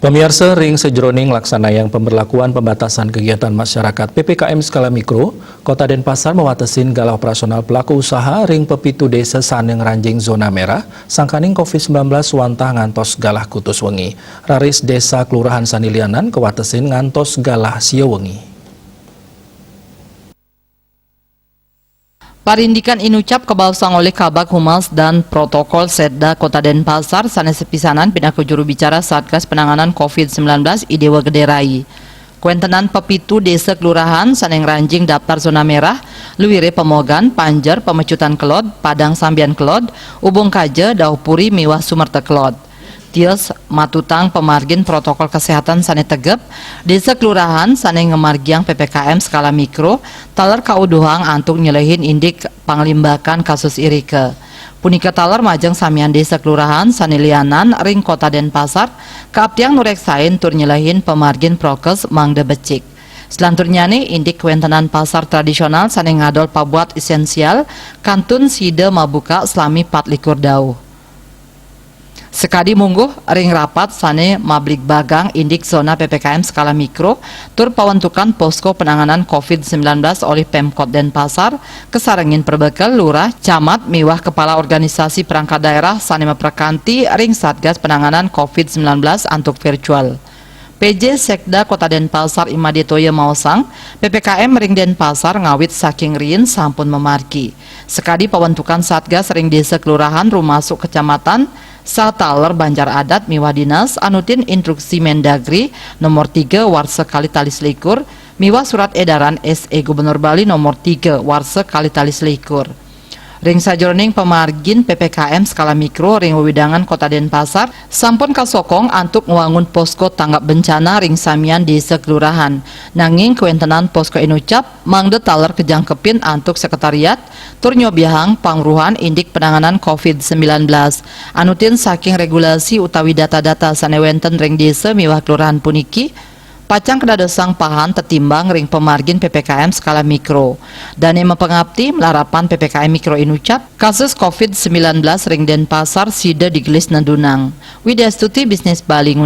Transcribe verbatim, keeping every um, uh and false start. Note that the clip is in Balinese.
Pamiarsa, ring sajeroning laksanayang pemberlakuan pembatasan kegiatan masyarakat P P K M skala mikro, Kota Denpasar mawatesin galah operasional pelaku usaha ring pepitu desa sane ngranjing zona merah, sangkaning covid sembilan belas wantah ngantos galah kutus wengi. Raris desa kelurahan sane lianan kawatesin ngantos galah sia wengi. Parindikan inucap kabaosang olih Kabag Humas dan Protokol Setda Kota Denpasar sane sepisanan pinaka juru bicara Satgas Penanganan covid sembilan belas I Dewa Gede Rai. Kwentenan pepitu desa kelurahan sane ngranjing daptar zona merah, luire Pemogan, Panjer, Pemecutan Kelod, Padang Sambian Kelod, Ubung Kaja, Dauhpuri miwah Sumerta Kelod. Tios matutang pamargin protokol kesehatan sane tegep, desa kelurahan sane ngamargiang P P K M skala mikro taler kauduhang antuk nyelehin indik panglimbakan kasus irika. Punika taler majeng samian desa kelurahan sane lianan ring Kota Denpasar kaaptiang nureksain tur nyelehin pamargin prokes mangda becik. Selanturnyane, indik kwentenan pasar tradisional sane ngadol pabuat esensial kantun sida mabuka salami pat likur dauh. Sakadi mungguh ring rapat sane mabligbagang indik zona P P K M skala mikro tur pawentukan posko penanganan covid sembilan belas olih Pemkot Denpasar, kasarengin perbekel, lurah, camat, miwah kepala organisasi perangkat daerah sane maprakanti ring Satgas Penanganan covid sembilan belas antuk virtual. P J Sekda Kota Denpasar Imade Toya maosang, P P K M ring Denpasar ngawit saking riin sampun mamargi. Sakadi pawentukan Satgas ring desa kelurahan rumasuk kecamatan, saha taler banjar adat miwah dinas anutin instruksi Mendagri nomor tiga warsa kalih tali selikur, miwah surat edaran S E Gubernur Bali nomor tiga warsa kalih tali selikur. Ring sajeroning pamargin P P K M skala mikro ring wewidangan Kota Denpasar sampun kasokong antuk ngwangun posko tanggap bencana ring samian desa kelurahan. Nanging kwentenan posko inucap mangda taler kajangkepin antuk sekretariat tur nyobiahang pangweruhan indik penanganan covid sembilan belas. Anutin saking regulasi utawi data-data sane wenten ring desa miwah kelurahan puniki, pacang kadadosang pahan tetimbang ring pamargin P P K M skala mikro. Dane mapangapti malarapan P P K M mikro inucap, kasus covid sembilan belas ring Denpasar sida digelis nedunang. Widya Stuti, Bisnis Bali.